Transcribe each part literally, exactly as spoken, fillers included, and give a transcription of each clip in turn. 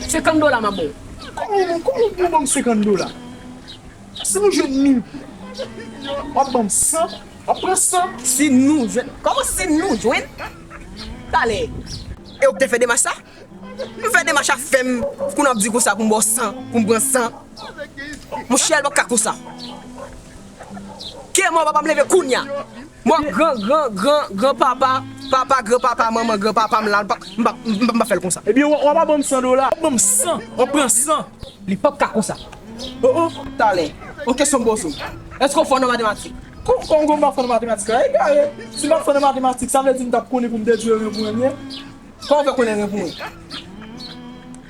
Senkant dola m ap ba w. Kòman, kòman pou w ban m senkant dola? Si nou jwenn mil goud, w ap ban m san, w ap pran san. Si nou jwenn, kòman si nou jwenn? Talè. E ou k te fè demach sa? M fè demach a fè m, kounye a w ap di konsa pou m ba w san, pou m pran san. Monchè, l p ap ka konsa. Ke mò papa m leve kounye a. Mò gran, gran, gran, gran papa, papa, gran papa, manman, gran papa m la, m p ap, m p ap, m p ap fè l konsa. Ebyen, w, w ap ban m san dola, w ap ban m san, w ap pran san. Li p ap ka konsa. Oh, oh. Talè. Yon kesyon m poze w. Èske w fò nan matematik? Kòm, kòm, kòm m pa fò nan matematik la? Egare. Si m pa fò nan matematik, sa vle di m t ap konnen pou m dedui ren pou ren. Kòman w fè konnen ren pou ren?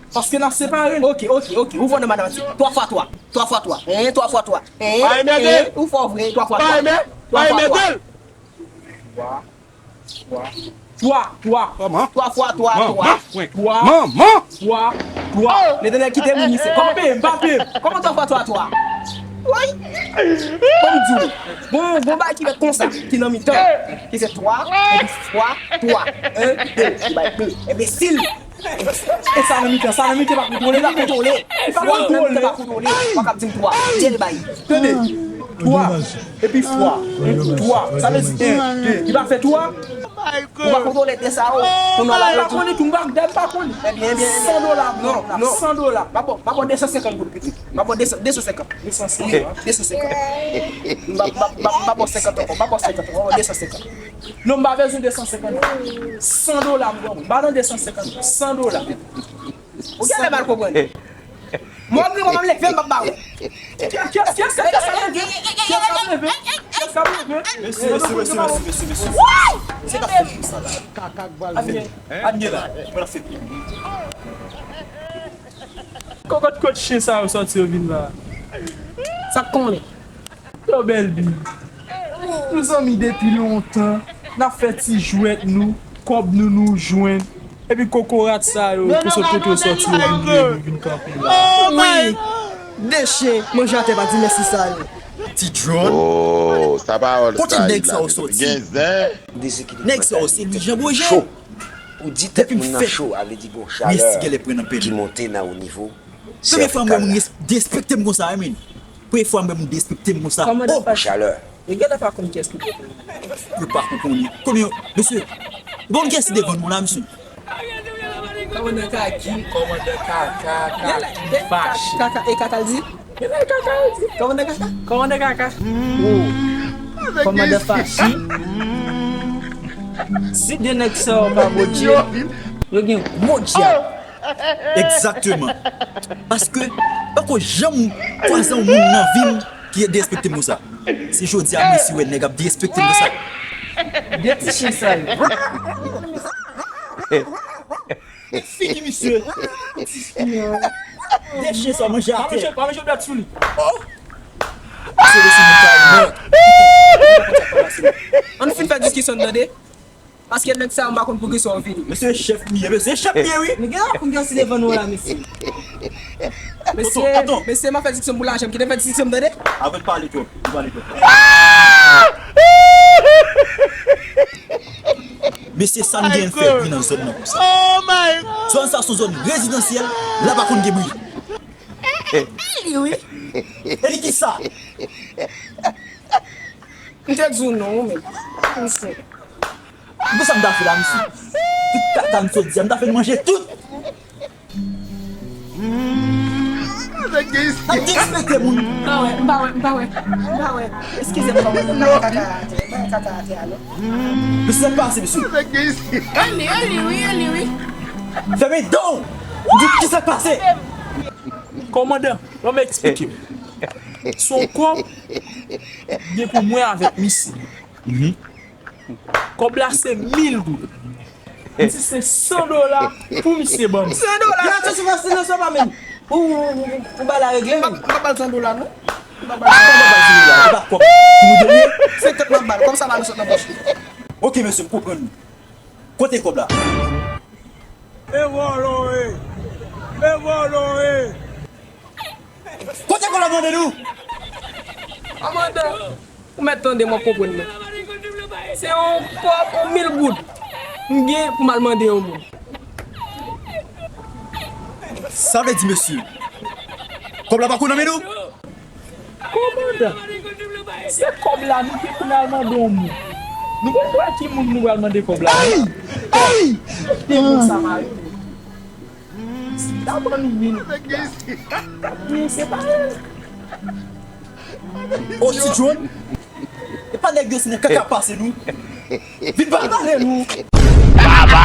Paske n ap separe l. Ok, ok, ok. Ou fò nan matematik. Twa fwa twa. Twa fwa twa. Hein, twa fwa twa. Hein, hein. Ou fò vre. Twa fwa twa. Twa fwa twa. Twa, twa. Twa. Twa fwa twa, twa. Twa. Manman. Twa. Twa. Letènèl kite m, misye. Kòman peye m, pa peye m. Kòman twa fwa twa, twa? Woy. Ban m di w. Bon, bon bagay ki fèt konsa, ki nan mitan. Ki se twa, epi fwa, twa. En, de, ki bay de. Enbesil. E sa nan mitan, sa nan mitan pa kontwole, li pa kontwole. Li pa kontwole. Li pa kontwole. Ou pa kab di m twa. Tye l bay. Tande. Twa. Epi fwa. Twa. Sa vle di en, de. Li pa fè twa. Ou pa kontwole de sa yo. Pou nou la. M pa konnen tou, m pa, m pa konnen. Ebyen, ebyen, ebyen. San dola, non, non, non. San dola. M ap ba w, m ap ba w de san senkant goud, pitit. M ap ba w de san, de san senkant. De san senkant. Wi, de san senkant. M ap, m ap, m ap, m ap ba w senkant ankò. M ap ba w senkant ankò. M ap ba w de san senkant. Non, m pa bezwen de san senkant. San dola m ban ou. M pa nan de san senkant. San dola. Ou genlè mal konprann. Mwen, mwen, mwen, m leve, m ap ba ou. Kiyès, kiyès, kiyès, kiyès k ap leve? Kiyès k ap leve? Kiyès k ap leve? Mesye, mesye, mesye, mesye, mesye, mesye. Se k ap fè pou sa la. Kaka k pral fè. Adye la. Mwen ap fè. Kokot kot chen sa yo sòti yo vin la. Sa k konnen? Yo bèl bi. Nou zanmi depi lontan, n ap fè ti jwèt nou, kòb nou nou jwenn, epi kokorat sa yo, tou sòt kote yo sòti yo vin gen nou vin kanpe la. Wi, de chen, manje atè pa di mèsi sa yo. Ti John. Oh, sa pawòl sa. Kote nèg sa yo sòti? Nèg sa yo se Louis Jean Beaugé. Depi m fèt, Messi genlè pran nan pen. Premye fwa m wè moun res-, derespekte m konsa, wi, men. Premye fwa m wè moun derespekte m konsa. Oh! Yo genlè pa konn kiyès ki pote. Yo pa konn konnen. Konbyen yo, mesye, bon, kiyès ki devan nou la, mesye? Kòmandan Kaki. Kòmandan Kaka, Kaki, fache. Kaka, e Kaka l di? Kòmandan Kaka? Kòmandan Kaka. Oh. Kòmandan fache. Si de nèg sa yo pa Bondye, yo gen gwo dyab. Egzakteman. Paske, poko janm kwaze yon moun nan vi m ki derespekte m konsa. Se jodi a, m resi wè nèg ap derespekte m konsa. De ti chen sa yo. Figi misye. De chen sa manje atè. Pa manje, pa manje dwèt sou li. Oh! Misye resi moun sa yo. Ann fin fè diskisyon n tande. Paske nèg sa yo m pa konn poukisa yo vini. Mesye chèf m ye, mesye chèf m ye wi. Nou gen yon konn kiyès ki devan nou la, mesye. Mesye, mesye, m ap fè diskisyon pou lajan, m kite fè diskisyon m tande. Avèk pale twòp, ou pale twòp. Mesye, sa n gen fè vin nan zòn nan konsa. Zòn sa se yon zòn rezidansyèl, la pa konn gen bri. E li wi. E li kisa? M te di w non, ou menm. Misye. Ou konn sa m ta fè la, misye? Tout kaka m sot di a, m ta fè l manje tout. N ap derespekte moun. M pa wè, m pa wè, m pa wè, m pa wè. Eskize m, kòmandan, m pa wè kaka atè, m pa wè kaka atè a non. Mesye, sa k pase, mesye? E li, e li wi, e li wi. Fèmen dan w! M di, kisa k pase? Kòmandan, ban m eksplike w. Se yon kòb gen pou mwen avèk misye. Kòb la se mil goud. M di se san dola pou misye ban m. San dola? Yo, attention, attention, attention, pa menm. Ou, ou, ou, ou ba la regle, men. M pa ba l san dola, non. M pa ba l san dola. Se pa kòb pou nou done. Senkant m ap ba l, kòb sa pa sot nan pòch li. Ok, mesye, m konprann nou. Kote kòb la? E vòlò e! E vòlò e! Kote kòb la mande nou? Kòmandan, ou mèt tande m, w ap konprann mwen. Se yon kòb, yon mil goud m gen pou m al mande yon moun. Sa vle di, mesye, kòb la pako nan men nou? Kòmandan, se kòb la nou te konn al mande yon moun. Nou pral wè ki moun nou pral mande kòb la. Ay! Ay! Te bon sa mari. Si ta ban nou mil goud la, nou separe l. O, ti John, e pa nèg yo se nan kaka pase nou. Vin pa pale nou. Baba!